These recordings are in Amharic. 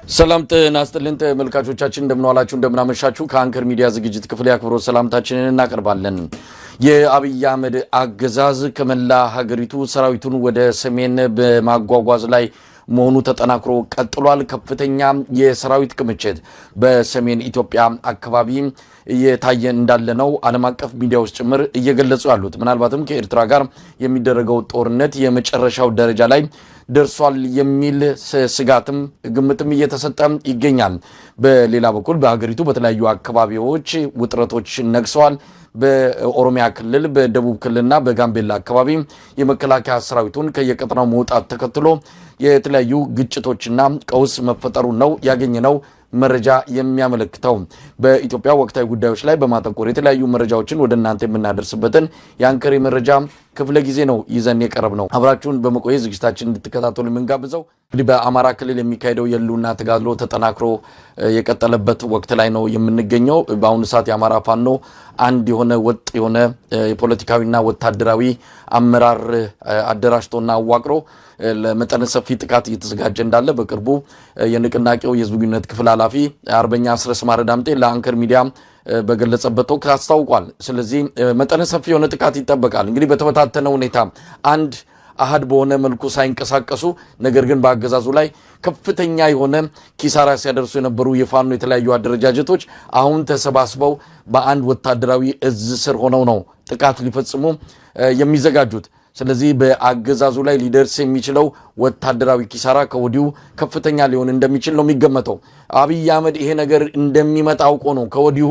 ሰላም ጤና ይስጥልን ተመልካቾቻችን፣ እንደምንዋላችሁ እንደምናመሻችሁ። ከአንከር ሚዲያ ዝግጅት ክፍል የአክብሮት ሰላምታችንን እናቀርባለን። የአብይ አህመድ አገዛዝ ከመላ ሀገሪቱ ሰራዊቱን ወደ ሰሜን በማጓጓዝ ላይ መሆኑ ተጠናክሮ ቀጥሏል። ከፍተኛ የሰራዊት ክምችት በሰሜን ኢትዮጵያ አካባቢ እየታየ እንዳለ ነው ዓለም አቀፍ ሚዲያዎች ጭምር እየገለጹ ያሉት። ምናልባትም ከኤርትራ ጋር የሚደረገው ጦርነት የመጨረሻው ደረጃ ላይ ደርሷል የሚል ስጋትም ግምትም እየተሰጠ ይገኛል። በሌላ በኩል በሀገሪቱ በተለያዩ አካባቢዎች ውጥረቶች ነግሰዋል። በኦሮሚያ ክልል፣ በደቡብ ክልልና በጋምቤላ አካባቢ የመከላከያ ሰራዊቱን ከየቀጠናው መውጣት ተከትሎ የተለያዩ ግጭቶችና ቀውስ መፈጠሩ ነው ያገኘነው መረጃ የሚያመለክተው። በኢትዮጵያ ወቅታዊ ጉዳዮች ላይ በማተኮር የተለያዩ መረጃዎችን ወደ እናንተ የምናደርስበትን የአንከር መረጃ ክፍለ ጊዜ ነው ይዘን የቀረብ ነው። አብራችሁን በመቆየት ዝግጅታችን እንድትከታተሉ የምንጋብዘው እንግዲህ በአማራ ክልል የሚካሄደው የህልውና ተጋድሎ ተጠናክሮ የቀጠለበት ወቅት ላይ ነው የምንገኘው። በአሁኑ ሰዓት የአማራ ፋኖ አንድ የሆነ ወጥ የሆነ የፖለቲካዊና ወታደራዊ አመራር አደራጅቶና አዋቅሮ ለመጠነ ሰፊ ጥቃት እየተዘጋጀ እንዳለ በቅርቡ የንቅናቄው የህዝብ ግንኙነት ክፍል ኃላፊ አርበኛ አስረስ ማረ ዳምጤ ለአንከር ሚዲያ በገለጸበት ወቅት አስታውቋል። ስለዚህ መጠነ ሰፊ የሆነ ጥቃት ይጠበቃል። እንግዲህ በተበታተነ ሁኔታ አንድ አሃድ በሆነ መልኩ ሳይንቀሳቀሱ ነገር ግን በአገዛዙ ላይ ከፍተኛ የሆነ ኪሳራ ሲያደርሱ የነበሩ የፋኖ የተለያዩ አደረጃጀቶች አሁን ተሰባስበው በአንድ ወታደራዊ እዝ ስር ሆነው ነው ጥቃት ሊፈጽሙ የሚዘጋጁት። ስለዚህ በአገዛዙ ላይ ሊደርስ የሚችለው ወታደራዊ ኪሳራ ከወዲሁ ከፍተኛ ሊሆን እንደሚችል ነው የሚገመተው። አብይ አህመድ ይሄ ነገር እንደሚመጣ አውቆ ነው ከወዲሁ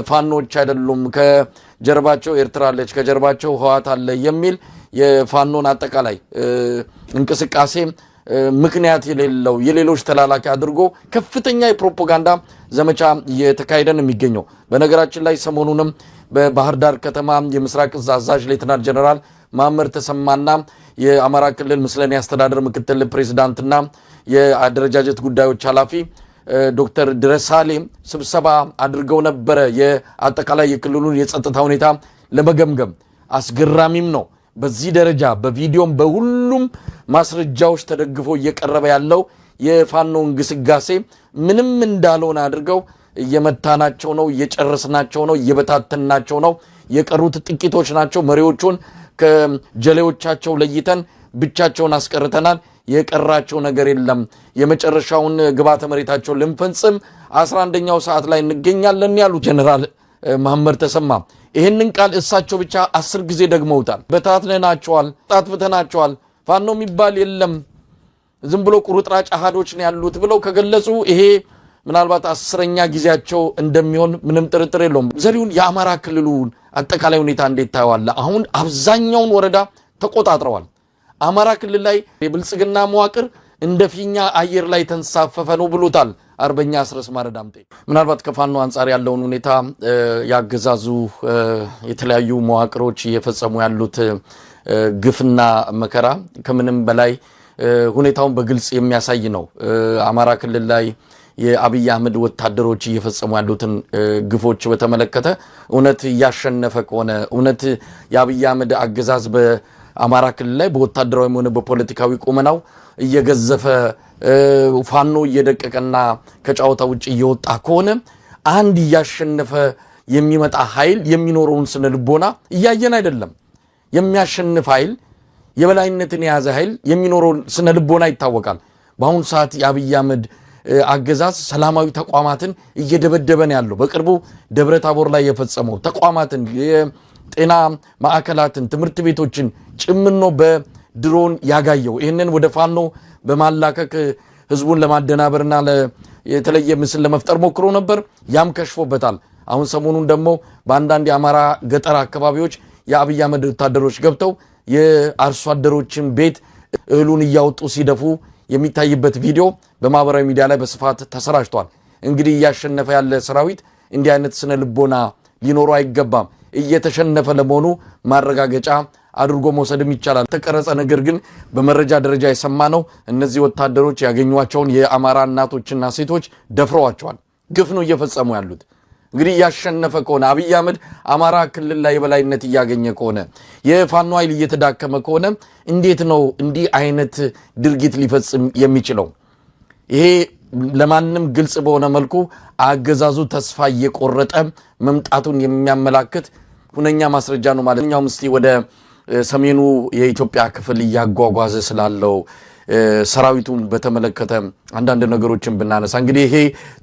ፋኖች አይደሉም፣ ከጀርባቸው ኤርትራ አለች፣ ከጀርባቸው ህወሓት አለ የሚል የፋኖን አጠቃላይ እንቅስቃሴ ምክንያት የሌለው የሌሎች ተላላኪ አድርጎ ከፍተኛ የፕሮፓጋንዳ ዘመቻ እየተካሄደ ነው የሚገኘው። በነገራችን ላይ ሰሞኑንም በባህር ዳር ከተማ የምስራቅ እዝ አዛዥ ሌተናል ጀነራል ማመር ተሰማና የአማራ ክልል ምስለኔ አስተዳደር ምክትል ፕሬዚዳንትና የአደረጃጀት ጉዳዮች ኃላፊ ዶክተር ድረሳሌ ስብሰባ አድርገው ነበረ የአጠቃላይ የክልሉን የጸጥታ ሁኔታ ለመገምገም። አስገራሚም ነው። በዚህ ደረጃ በቪዲዮም በሁሉም ማስረጃዎች ተደግፎ እየቀረበ ያለው የፋኖ እንቅስቃሴ ምንም እንዳልሆነ አድርገው እየመታናቸው ነው፣ እየጨረስናቸው ነው፣ እየበታተንናቸው ነው፣ የቀሩት ጥቂቶች ናቸው፣ መሪዎቹን ከጀሌዎቻቸው ለይተን ብቻቸውን አስቀርተናል፣ የቀራቸው ነገር የለም፣ የመጨረሻውን ግብዓተ መሬታቸውን ልንፈጽም 11ኛው ሰዓት ላይ እንገኛለን ያሉ ጀነራል መሐመድ ተሰማ ይህንን ቃል እሳቸው ብቻ 10 ጊዜ ደግመውታል። በታትነናቸዋል፣ ጣትፍተናቸዋል፣ ፋኖ የሚባል የለም፣ ዝም ብሎ ቁርጥራጭ አሃዶች ነው ያሉት ብለው ከገለጹ ይሄ ምናልባት 10ኛ ጊዜያቸው እንደሚሆን ምንም ጥርጥር የለውም። ዘሪሁን፣ የአማራ ክልሉን አጠቃላይ ሁኔታ እንዴት ታየዋለህ? አሁን አብዛኛውን ወረዳ ተቆጣጥረዋል። አማራ ክልል ላይ የብልጽግና መዋቅር እንደ ፊኛ አየር ላይ ተንሳፈፈ ነው ብሎታል አርበኛ አስረስ ማረ ዳምጤ። ምናልባት ከፋኖ አንጻር ያለውን ሁኔታ ያገዛዙ የተለያዩ መዋቅሮች እየፈጸሙ ያሉት ግፍና መከራ ከምንም በላይ ሁኔታውን በግልጽ የሚያሳይ ነው። አማራ ክልል ላይ የአብይ አህመድ ወታደሮች እየፈጸሙ ያሉትን ግፎች በተመለከተ እውነት እያሸነፈ ከሆነ፣ እውነት የአብይ አህመድ አገዛዝ በአማራ ክልል ላይ በወታደራዊም ሆነ በፖለቲካዊ ቁመናው እየገዘፈ ፋኖ እየደቀቀና ከጨዋታ ውጭ እየወጣ ከሆነ አንድ እያሸነፈ የሚመጣ ኃይል የሚኖረውን ስነ ልቦና እያየን አይደለም። የሚያሸንፍ ኃይል፣ የበላይነትን የያዘ ኃይል የሚኖረውን ስነ ልቦና ይታወቃል። በአሁኑ ሰዓት የአብይ አህመድ አገዛዝ ሰላማዊ ተቋማትን እየደበደበ ነው ያለው። በቅርቡ ደብረ ታቦር ላይ የፈጸመው ተቋማትን፣ የጤና ማዕከላትን፣ ትምህርት ቤቶችን ጭምር ነው በድሮን ያጋየው። ይህንን ወደ ፋኖ በማላከክ ህዝቡን ለማደናበርና የተለየ ምስል ለመፍጠር ሞክሮ ነበር። ያም ከሽፎበታል። አሁን ሰሞኑን ደግሞ በአንዳንድ የአማራ ገጠር አካባቢዎች የአብይ አህመድ ወታደሮች ገብተው የአርሶ አደሮችን ቤት እህሉን እያወጡ ሲደፉ የሚታይበት ቪዲዮ በማህበራዊ ሚዲያ ላይ በስፋት ተሰራጭቷል። እንግዲህ እያሸነፈ ያለ ሰራዊት እንዲህ አይነት ስነ ልቦና ሊኖረው አይገባም። እየተሸነፈ ለመሆኑ ማረጋገጫ አድርጎ መውሰድም ይቻላል። ተቀረጸ ነገር ግን በመረጃ ደረጃ የሰማ ነው እነዚህ ወታደሮች ያገኟቸውን የአማራ እናቶችና ሴቶች ደፍረዋቸዋል። ግፍ ነው እየፈጸሙ ያሉት። እንግዲህ እያሸነፈ ከሆነ፣ አብይ አህመድ አማራ ክልል ላይ የበላይነት እያገኘ ከሆነ፣ የፋኖ ኃይል እየተዳከመ ከሆነ እንዴት ነው እንዲህ አይነት ድርጊት ሊፈጽም የሚችለው? ይሄ ለማንም ግልጽ በሆነ መልኩ አገዛዙ ተስፋ እየቆረጠ መምጣቱን የሚያመላክት ሁነኛ ማስረጃ ነው ማለት ነው። እስቲ ወደ ሰሜኑ የኢትዮጵያ ክፍል እያጓጓዘ ስላለው ሰራዊቱን በተመለከተ አንዳንድ ነገሮችን ብናነሳ፣ እንግዲህ ይሄ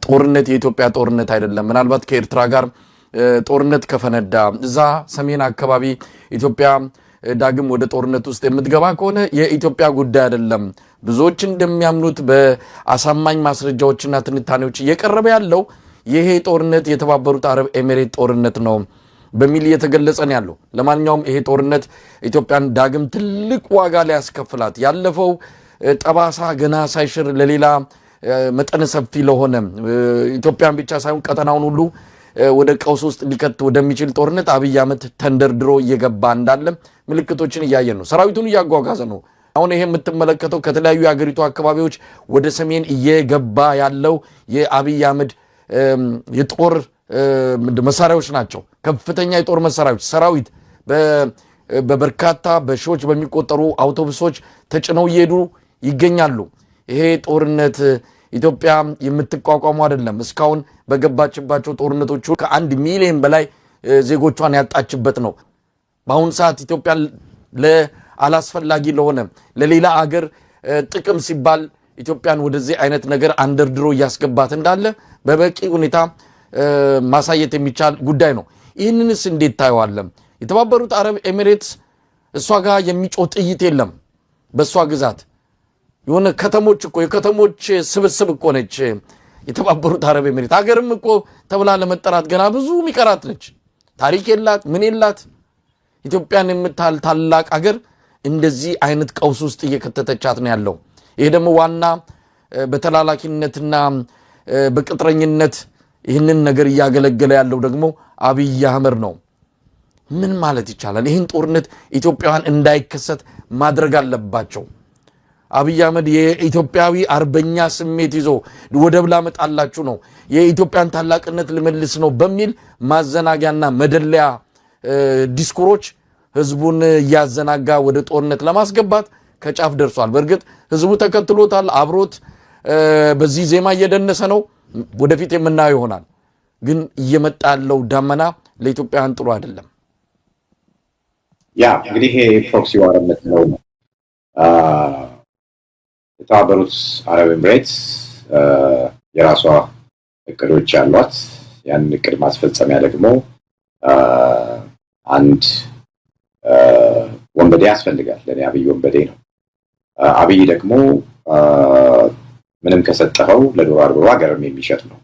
ጦርነት የኢትዮጵያ ጦርነት አይደለም። ምናልባት ከኤርትራ ጋር ጦርነት ከፈነዳ፣ እዛ ሰሜን አካባቢ ኢትዮጵያ ዳግም ወደ ጦርነት ውስጥ የምትገባ ከሆነ የኢትዮጵያ ጉዳይ አይደለም። ብዙዎች እንደሚያምኑት በአሳማኝ ማስረጃዎችና ትንታኔዎች እየቀረበ ያለው ይሄ ጦርነት የተባበሩት አረብ ኤሚሬት ጦርነት ነው በሚል እየተገለጸ ነው ያለው። ለማንኛውም ይሄ ጦርነት ኢትዮጵያን ዳግም ትልቅ ዋጋ ሊያስከፍላት፣ ያለፈው ጠባሳ ገና ሳይሽር ለሌላ መጠነ ሰፊ ለሆነ፣ ኢትዮጵያን ብቻ ሳይሆን ቀጠናውን ሁሉ ወደ ቀውስ ውስጥ ሊከት ወደሚችል ጦርነት አብይ አህመድ ተንደርድሮ እየገባ እንዳለ ምልክቶችን እያየን ነው። ሰራዊቱን እያጓጓዘ ነው። አሁን ይሄ የምትመለከተው ከተለያዩ የሀገሪቱ አካባቢዎች ወደ ሰሜን እየገባ ያለው የአብይ አህመድ የጦር መሳሪያዎች ናቸው። ከፍተኛ የጦር መሳሪያዎች፣ ሰራዊት በበርካታ በሺዎች በሚቆጠሩ አውቶቡሶች ተጭነው እየሄዱ ይገኛሉ። ይሄ ጦርነት ኢትዮጵያ የምትቋቋሙ አይደለም። እስካሁን በገባችባቸው ጦርነቶች ከ1 ሚሊዮን በላይ ዜጎቿን ያጣችበት ነው። በአሁኑ ሰዓት ኢትዮጵያ ለአላስፈላጊ ለሆነ ለሌላ አገር ጥቅም ሲባል ኢትዮጵያን ወደዚህ አይነት ነገር አንደርድሮ እያስገባት እንዳለ በበቂ ሁኔታ ማሳየት የሚቻል ጉዳይ ነው። ይህንንስ እንዴት ታየዋለህ? የተባበሩት አረብ ኤሚሬትስ እሷ ጋር የሚጮህ ጥይት የለም። በእሷ ግዛት የሆነ ከተሞች እኮ፣ የከተሞች ስብስብ እኮ ነች የተባበሩት አረብ ኤሚሬት። ሀገርም እኮ ተብላ ለመጠራት ገና ብዙ የሚቀራት ነች። ታሪክ የላት፣ ምን የላት። ኢትዮጵያን የምታህል ታላቅ ሀገር እንደዚህ አይነት ቀውስ ውስጥ እየከተተቻት ነው ያለው። ይሄ ደግሞ ዋና በተላላኪነትና በቅጥረኝነት ይህንን ነገር እያገለገለ ያለው ደግሞ አብይ አህመድ ነው። ምን ማለት ይቻላል? ይህን ጦርነት ኢትዮጵያውያን እንዳይከሰት ማድረግ አለባቸው። አብይ አህመድ የኢትዮጵያዊ አርበኛ ስሜት ይዞ ወደብ ላመጣላችሁ ነው፣ የኢትዮጵያን ታላቅነት ልመልስ ነው በሚል ማዘናጊያና መደለያ ዲስኩሮች ህዝቡን እያዘናጋ ወደ ጦርነት ለማስገባት ከጫፍ ደርሷል። በእርግጥ ህዝቡ ተከትሎታል፣ አብሮት በዚህ ዜማ እየደነሰ ነው። ወደፊት የምናየው ይሆናል። ግን እየመጣ ያለው ዳመና ለኢትዮጵያውያን ጥሩ አይደለም። ያ እንግዲህ ይሄ proxy war የምትለው ነው። የተባበሩት አረብ ኤምሬትስ የራሷ እቅዶች ያሏት፣ ያን እቅድ ማስፈጸሚያ ደግሞ አንድ ወንበዴ ያስፈልጋል። ለእኔ አብይ ወንበዴ ነው። አብይ ደግሞ ምንም ከሰጠኸው ለዶላር ብሎ ሀገርም የሚሸጥ ነው።